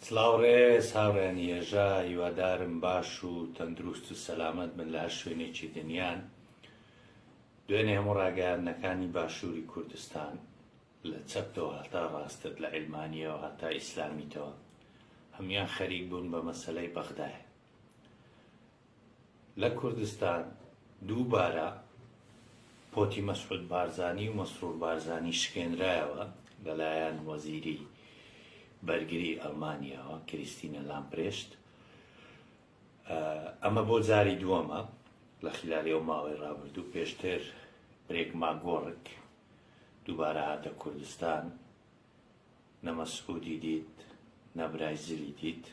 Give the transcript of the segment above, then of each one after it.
سڵاو ڕێز هاوڕێیانی هێژا هیوادارم باش و تەندروست و سەلامەت بن لە هەر شوێنێکی دنیان. دوێنێ هەموو ڕاگەیاندنەکانی باشووری کوردستان لە چەپتەوە هەتا ڕاستت لە عیلمانیەوە هەتا ئیسلامیتەوە هەموویان خەریک بوون بە مەسەلەی بەغدایە. لە کوردستان دووبارە پۆتی مەسعود بارزانی و مەسرور بارزانی شکێنرایەوە لەلایەن وەزیری بەرگری ئەڵمانیاوە کریستینە لامپرێشت. ئەمە بۆ جاری دووەمە لە خلالی ئەو ماوەی ڕابردوو پێشتر برێک ماگۆڕک دووبارە هاتە کوردستان نە مەسعودی دیت نە برای زلی دیت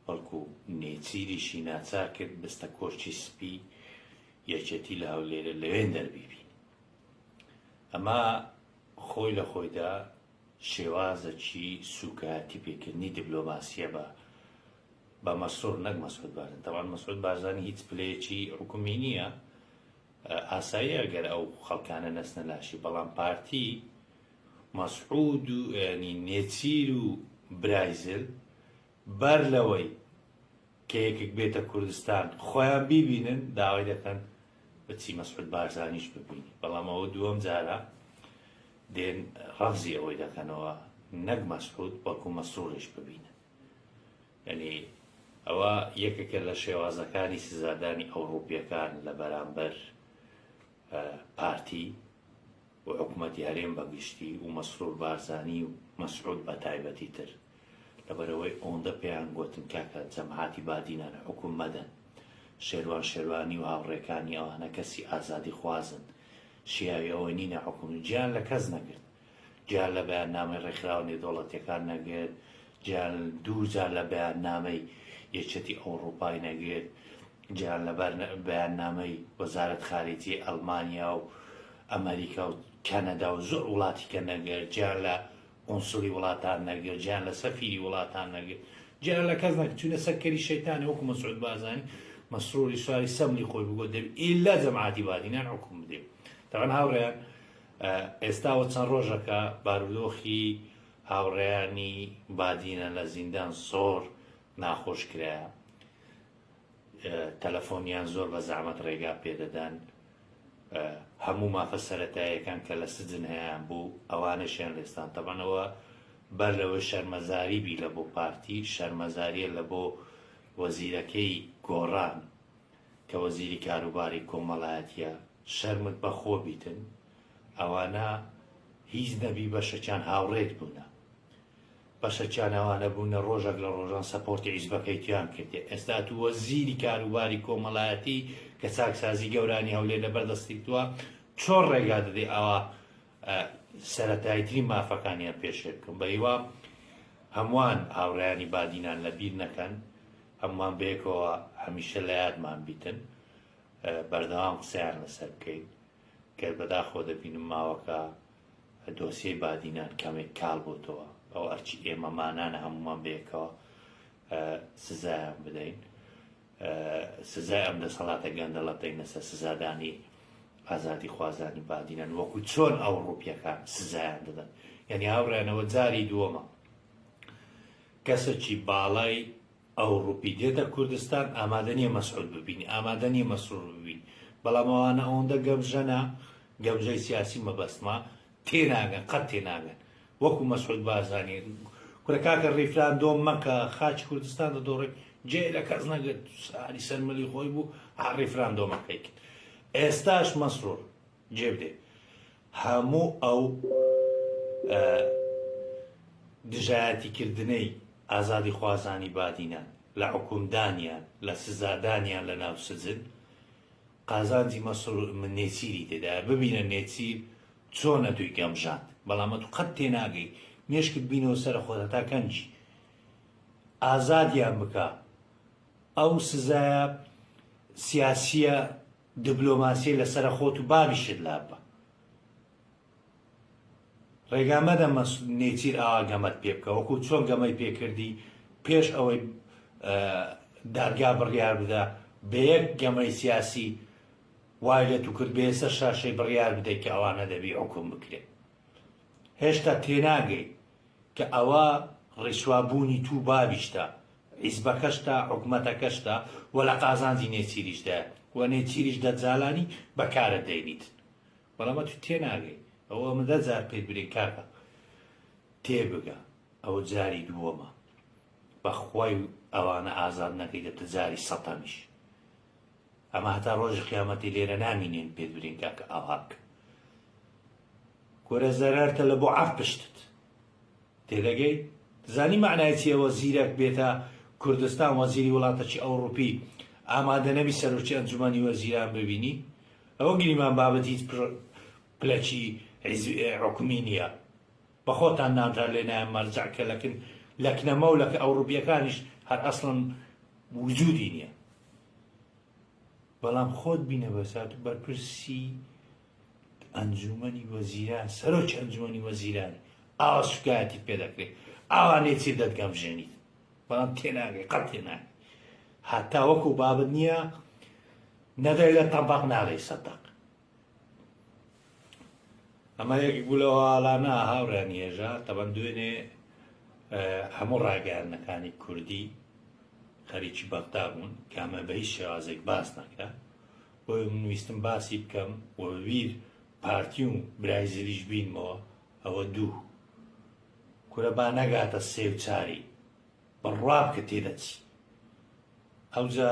بەڵکو نێچیریشی ناچار کرد بستە کۆشکی سپی یەکێتی لە هەولێرە لەوێندەر بیبینی. ئەمە خۆی لە خۆیدا شێوازەکی سوکایەتی پێکردنی دبلۆماسیە بە بە مەسرور نەک مەسعود بارزانی تەبعەن مەسعود بارزانی هیچ پلەیەکی حکومی نییە ئاساییە گەر ئەو خەڵکانە نەچنە لاشی بەڵام پارتی مەسعود و ینی نێچیر و برایزل بەر لەوەی کە یەکێک بێتە کوردستان خۆیان بیبینن داوای دەکەن بچی مەسعود بارزانیش ببینی بەڵام ئەوە دووەم جارە دێن ڕەفزی ئەوەی دەکەنەوە نەک مەسعود بەڵکو مەسروریش ببینن یعنی ئەوە یەکێکە لە شێوازەکانی سزادانی ئەوڕوپیەکان لە بەرامبەر پارتی و حکومەتی هەرێم بە گشتی و مەسرور بارزانی و مەسعود بە تایبەتی تر لەبەرئەوەی ئەوەندە پێیان گۆتن کاکە جەماعەتی بادینان حوکم مەدەن شێروان شێروانی و هاوڕێکانی ئەوانە کەسی ئازادی خوازن شیاوی ئەوە نینە حوکم جیان لە کەس نەگرت جیان لە بەیاننامەی ڕێکخراوە نێودەوڵەتیەکان نەگرت جیان دووجار لە بەیاننامەی یەکێتی ئەوڕوپای نەگرت جیان لە بەیاننامەی وەزارەت خارجی ئەڵمانیا و ئەمریکا و کەنەدا و زۆر وڵاتی کە نەگرت جیان لە قونسڵی وڵاتان نەگرت جیان لە سەفیری وڵاتان نەگرت جیان لە کەس نەگرت چونە سەر کەری شەیتانی وەکو مەسعود بارزانی مەسروری سواری سەملی خۆی بگۆ دەبی ئیلا جەماعەتی بادینان حکوم بدێ تەبعەن هاوڕێیان ئێستاوە چەند ڕۆژەکە بارودۆخی هاوڕێیانی بادینە لە زیندان زۆر ناخۆش کرایە تەلەفۆنیان زۆر بە زەحمەت ڕێگا پێدەدەن هەموو مافە سەرەتاییەکان کە لە سجن هەیان بوو ئەوانەشیان لێستان تەبەنەوە بەر لەوەی شەرمەزاری بی لە بۆ پارتی شەرمەزاریە لە بۆ وەزیرەکەی گۆڕان کە وەزیری کاروباری کۆمەڵایەتیە شەرمت بە خۆ بیتن ئەوانە هیچ نەبی بەشەکیان هاوڕێت بوونە بەشەکیان ئەوانە بوونە ڕۆژەک لە ڕۆژان سەپۆرتی عیزبەکەیتیان کردێ ئێستا تو وەزیری کاروباری کۆمەڵایەتی کە چاکسازی گەورانی هەولێر لەبەر دەستی تووە چۆن ڕێگا دەدەی ئاوا سەرەتاییترین مافەکانیان پێشێل بکەن بە هیوام هەمووان هاوڕێیانی بادینان لە بیر نەکەن هەمووان بەیەکەوە هەمیشە لە یادمان بیتن بەردەوام قسەیان لەسەر بکەین گەر بەداخەوە دەبینم ماوەکە دۆسیەی بادینان کەمێک کاڵ بۆتەوە ئەو ئەرچی ئێمەمانانە هەمومان بەیەکەوە سزایان بدەین سزای ئەم دەسەڵاتە گەندەڵە بدەینە سەر سزادانی ئازادی خوازانی بادینان وەکو چۆن ئەوڕوپیەکان سزایان دەدەن یعنی هاوڕێنەوە جاری دووەمە کەسێکی باڵای ئەوڕوپی دێتە کوردستان ئامادە نیە مەسعود ببینی ئامادە نیە مەسرور ببینی بەڵام ئەوانە ئەوەندە گەمژەنە گەمژەی سیاسی مەبەستمە تێناگەن قەت تێناگەن وەکو مەسعود بارزانی کورە کاکە ڕیفراندۆم مەکە خاکی کوردستان دەدۆڕێ جێ لە کەس نەگرت ساری سەر ملی خۆی بوو هەر ڕیفراندۆمەکەی کرد ئێستاش مەسرور جێ بدێ هەموو ئەو دژایەتیکردنەی ئازادیخوازانی بادینان لە حوکمدانیان لە سزادانیان لە ناو سجن قازانجی مەسرور من نێچیری تێدایە ببینە نێچیر چۆن ئەتوی گەمژاند بەڵام ئەتو قەت تێناگەی مێشکت بینەوە سەرە خۆت هەتا کەنجی ئازادیان بکە ئەو سزایە سیاسیە دبلۆماسیەی لەسەرە خۆت و بابیشت لاببە ڕێگا مەدە نێچیر ئاوا گەمەت پێ بکە وەکو چۆن گەمەی پێکردی پێش ئەوەی دادگا بڕیار بدا بە یەک گەمەی سیاسی وای لە تو کرد بێ سەر شاشەی بڕیار بدەیت کە ئەوانە دەبی حکوم بکرێت هێشتا تێناگەی کە ئەوە. ڕیسوا بوونی توو بابیشتە، حیزبەکەشتە، حکومەتەکەشتە و لە قازانجی نێچیریشدایە و نێچیریش دەجالانی بە کارت دەینیت. بەڵام ئەتوو تێناگەی. ئەوە من دە جار پێت برێ کاکە تێبگە ئەوە جاری دووەمە. بەخوای ئەوانە ئازاد نەکەی دەبتە جاری سەتەمیش. ئەمە هەتا ڕۆژی قیامەتی لێرە نامینێن پێت برێن کاکە ئاوا بکە. کورە زەرەرتە لە بۆ عەف پشتت. تێدەگەی؟ دەزانی مەعنای چیە وەزیرەک بێتە کوردستان وەزیری وڵاتەکی ئەوڕوپی ئامادە نەبی سەرۆکی ئەنجومەنی وەزیران ببینی؟ ئەوە گریمان بابەت هیچ پلەکی حکومی نیە بەخۆتان ناوتان لێ نایە مەرجەع کە لەکن لەکنەمە و لەکە ئەوڕوپیەکانیش هەر ئەسڵەن وجودی نیە بەڵام خۆت بینە بەسات بەرپرسی ئەنجومەنی وەزیران سەرۆکی ئەنجومەنی وەزیرانی ئاوا سوکایەتیت پێ دەکرێت ئاوا نێچیر دەتگەمژێنیت بەڵام تێناگەی قەت تێناگەی هەتا وەکو بابت نییە نەدەی لە تەبەق نادەی سەدەق ئەمە یەک بوو لەو هەواڵانە هاوڕیانی هێژا تەبەن دوێنێ هەموو ڕاگەیاندنەکانی کوردی خەریکی بەغدا بوون کە ئەمە بە هیچ شێوازێک باس نەکرا بۆیە من ویستم باسی بکەم و بە بیر پارتی و برای زلیش بینمەوە ئەوە دوو کورە با نەگاتە سێ و چاری بڕوا بکە تێدەچی ئەوجا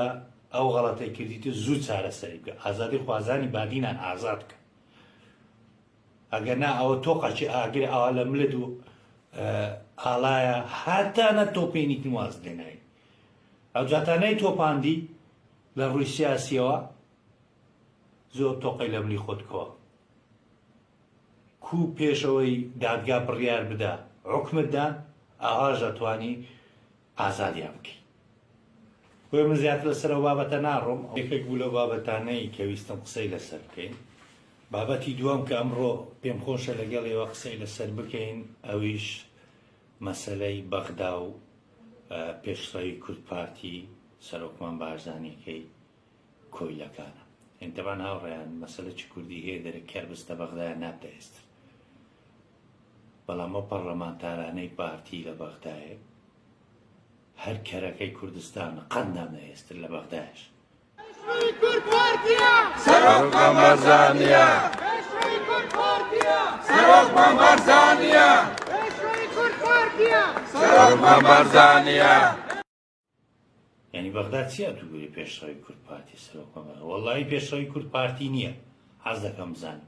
ئەو غەڵەتەی کردیت زوو چارەسەری بکە ئازادی خوازانی بادینان ئازاد بکە ئەگەر نا ئەوە تۆقەکی ئاگر ئاوا لە ملت و ئاڵایە هەتا نە تۆپێنیت واز لێنای ئەوجا تا نەی تۆپاندی لە ڕووی سیاسیەوە زۆر تۆقەی لە ملی خۆت کەوە کو پێش ئەوەی دادگا بڕیار بدا حوکمت دان ئاواش دەتوانی ئازادیان بکەی بۆیە من زیاتر لەسەر ئەو بابەتە ناڕۆم یەکێک بوو لەو بابەتانەی کە ویستم قسەی لەسەر بکەین بابەتی دووەم کە ئەمڕۆ پێم خۆشە لەگەڵ ئێوە قسەی لەسەر بکەین ئەویش مەسەلەی بەغدا و پێشڕەوی کورد پارتی سەرۆکمان بارزانیەکەی کۆیلەکانە یعنی تەبان هاوڕێیان مەسەلەکی کوردی هەیە دەرێ کەر بستە بەغدایە نابتە ئێستر بەڵام ئەو پەڕلەمانتارانەی پارتی لە بەغدایە هەر کەرەکەی کوردستانە قەت نابنە ئێستر لە بەغدایش. سەرۆکمان بارزانیە. سەرۆکمان بارزانیە. سەرۆکمان بارزانیە. یانی بەغدا چی ئەتوو بێ پێشڕەوی کورد پارتی سەرۆک کۆمار وەڵی پێشڕەوی کورد پارتی نییە حەز دەکەم بزانم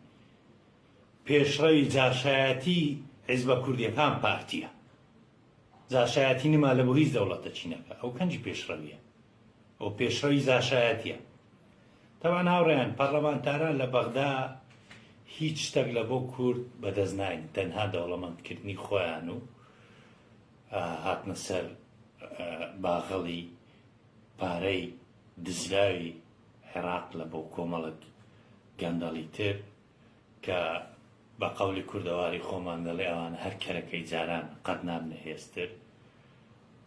پێشڕەوی جاشایەتی حیزبە کوردیەکان پارتیە جاشایەتی نما لە بۆ هیچ دەوڵەتە چینەکە ئەو کەنجی پێشڕەویە ئەو پێشڕەوی جاشایەتیە تەبعەن هاوڕێیان پەڕلەمانتاران لە بەغدا هیچ شتەک لە بۆ کورد بەدەست ناین تەنها دەوڵەمەندکردنی خۆیان و هاتنە سەر باغەڵی پارەی دزراوی عێراق لە بۆ کۆمەڵک گەندەڵی تر کە بە قەولی کوردەواری خۆمان دەڵێ ئەوانە هەر کەرەکەی جاران قەت نابنە هێزتر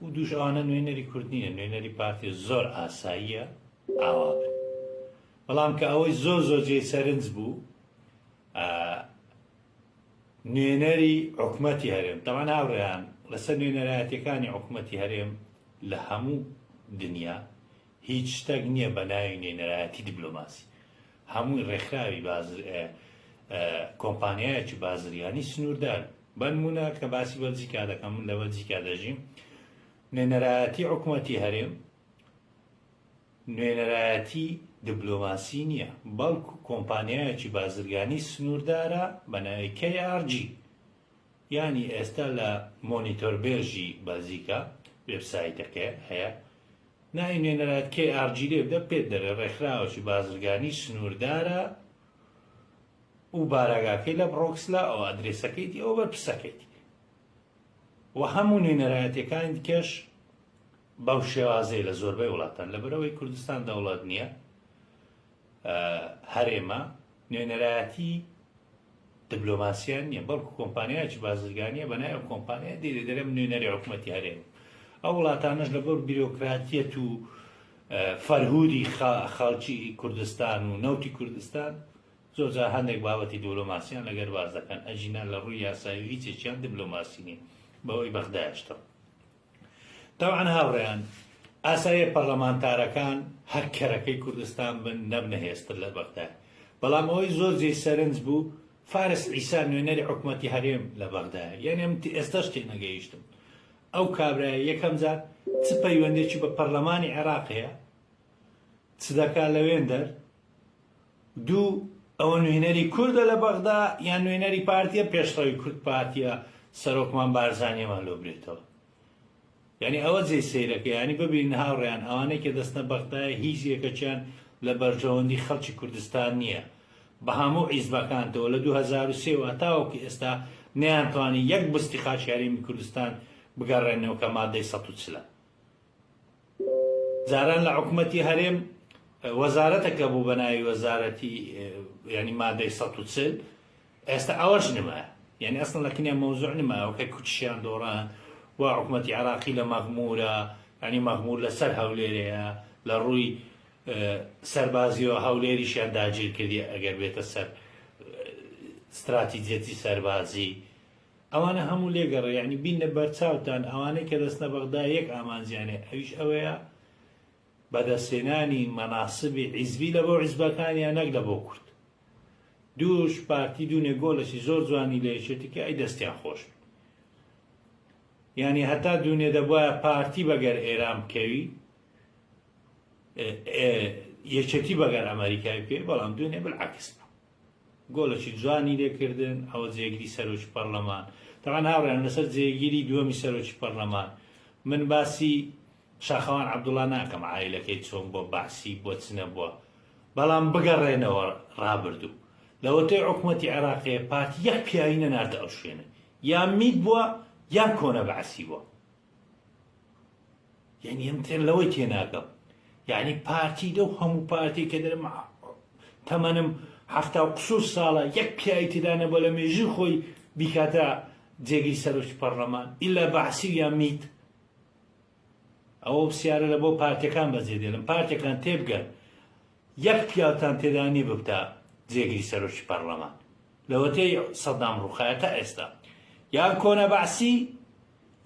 و دووش ئەوانە نوێنەری کورد نینە نوێنەری پارتی زۆر ئاساییە ئاوا بن بەڵام کە ئەوەی زۆر زۆر جێی سەرنج بوو نوێنەری حکومەتی هەرێم تەبعەن هاوڕێیان لەسەر نوێنەرایەتیەکانی حکومەتی هەرێم لە هەموو دنیا هیچ شتەک نییە بە ناوی نوێنەرایەتی دیبلۆماسی هەمووی ڕێکخراوی بازر کۆمپانیایەکی بازرگانی سنووردار بەنمونە کە باسی بەلجیکا دەکەم من لە بەلجیکا دەژیم نوێنەرایەتی حکومەتی هەرێم نوێنەرایەتی دبلۆماسی نییە، بەڵکو کۆمپانیایەکی بازرگانی سنووردارە بە ناوی KRG. یانی ئێستا لە مۆنیتۆربێرژی بەلجیکا وێبسایتەکە هەیە ناوی نوێنەرایەت KRG لێ بدە پێت دەرێ ڕێکخراوێکی بازرگانی سنووردارە و بارەگاکەی لە بڕۆکسلە ئەو ئەدرێسەکەیتی ئەو بەرپرسەکەیتی و هەموو نوێنەرایەتیەکانی دیکەش بەو شێوازەی لە زۆربەی وڵاتان لەبەرئەوەی کوردستان دەوڵەت نییە هەرێمە نوێنەرایەتی دبلۆماسیان نییە بەڵکو کۆمپانیایەکی بازرگانیە بە ناوی کۆمپانیا دێ دەرێم نوێنەری حکوومەتی هەرێم ئەو وڵاتانەش لەبەر بیرۆکراتیەت و فەرهودی خەڵکی کوردستان و نەوتی کوردستان زۆر جار هەندێک بابەتی دبلۆماسیان لەگەر باس دەکەن ئەگینا لە ڕووی یاسایی و هیچێکیان دبلۆماسی نییە بەوەی بەغدایشتەوە. تەبعەن هاوڕێیان ئاساییە پەڕلەمانتارەکان هەر کەرەکەی کوردستان بن نەبنە هێزتر لە بەغدای بەڵام ئەوەی زۆر جێی سەرنج بوو فارس عیسا نوێنەری حکومەتی هەرێم لە بەغدایە یانی ئەمن ئێستاش تێنەگەیشتم ئەو کابرایە یەکەم جار چ پەیوەندێکی بە پەرلەمانی عێراق هەیە چ دەکا لەوێندەر دوو ئەوە نوێنەری کوردە لە بەغدا یان نوێنەری پارتیە پێشڕەوی کورد پارتیە سەرۆکمان بارزانیەمان لۆ برێتەوە یانی ئەوە جێی سەیرەکە یانی ببینن هاوڕێیان ئەوانەی کە دەستنە بەغدایە هیچ یەکەکیان لە بەرژەوەندی خەڵکی کوردستان نییە بە هەموو عیزبەکانتەوە لە 2003 وە هەتاوەکو ئێستا نەیانتوانی یەک بستی خاکی هەرێمی کوردستان بگەڕێنەوە کە مادەی 140 جاران لە حکومەتی هەرێم وەزارەتەکە بوو بە ناوی وەزارەتی ینی مادەی 140 ئێستا ئەوەش نمایە یعنی ئەسڵ لە کنیا مەوزوع نمایەوە کە کوچیان دۆڕان و حکومەتی عراقی لە مەغمورە ینی مەغمور لەسەر هەولێرەیە لە ڕووی سەربازیەوە هەولێریشیان داگیر کردی ئەگەر بێتە سەر استراتیجیەتی سەربازی ئەوانە هەموو لێگەڕێ یانی بینە بەرچاوتان ئەوانەی کە دەچنە بەغدا یەک ئامانجیان هەیە ئەویش ئەوەیە بەدەستهێنانی مەناسبی عیزبی لە بۆ عیزبەکانیان نەک لە بۆ کورد دووش پارتی دوونێ گۆلەکی زۆر جوانی لە یەکێتی کە ئەی دەستیان خۆش بی یعنی هەتا دوونێ دەبواە پارتی بەگەر ئێران بکەوی یەکێتی بەگەر ئەمریکای بکەوی بەڵام دوێنێ بالعکس بوو گۆلەکی جوانی لێ کردن ئەوە جێگری سەرۆکی پەڕلەمان تەبعەن هاوڕێیان لەسەر جێگیری دووەمی سەرۆکی پەڕلەمان من باسی شاخەوان عەبدوڵا ناکەم عایلەکەی چۆن بووە بەعسی بووە چ نەبووە بەڵام بگەڕێنەوە ڕابردوو لەوەتەی حکومەتی عێراقێ پارتی یەک پیاوی نەناردە ئەو شوێنە یان میت بووە یان کۆنە بەعسی بووە یعنی ئەم تێن لەوەی تێناگەم یعنی پارتی لەو هەموو پارتی کە دەرم تەمەنم حەفتا و قسوور ساڵە یەک پیاوی تێدا نەبووە لە مێژووی خۆی بیکاتە جێگری سەرۆکی پەرلەمان ئیلا بەعسی و یان میت ئەوە پرسیارە لە بۆ پارتیەکان بەجێ دێڵم پارتیەکان تێبگەن یەک پیاوتان تێدا نیە ببتە جێگری سەرۆکی پەرلەمان لەوەتەی سەدام ڕوخایە تا ئێستا یان کۆنە بەعسی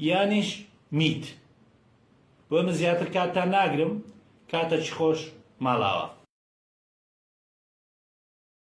یانیش میت بۆ من زیاتر کاتتان ناگرم کاتەکی خۆش ماڵاوا.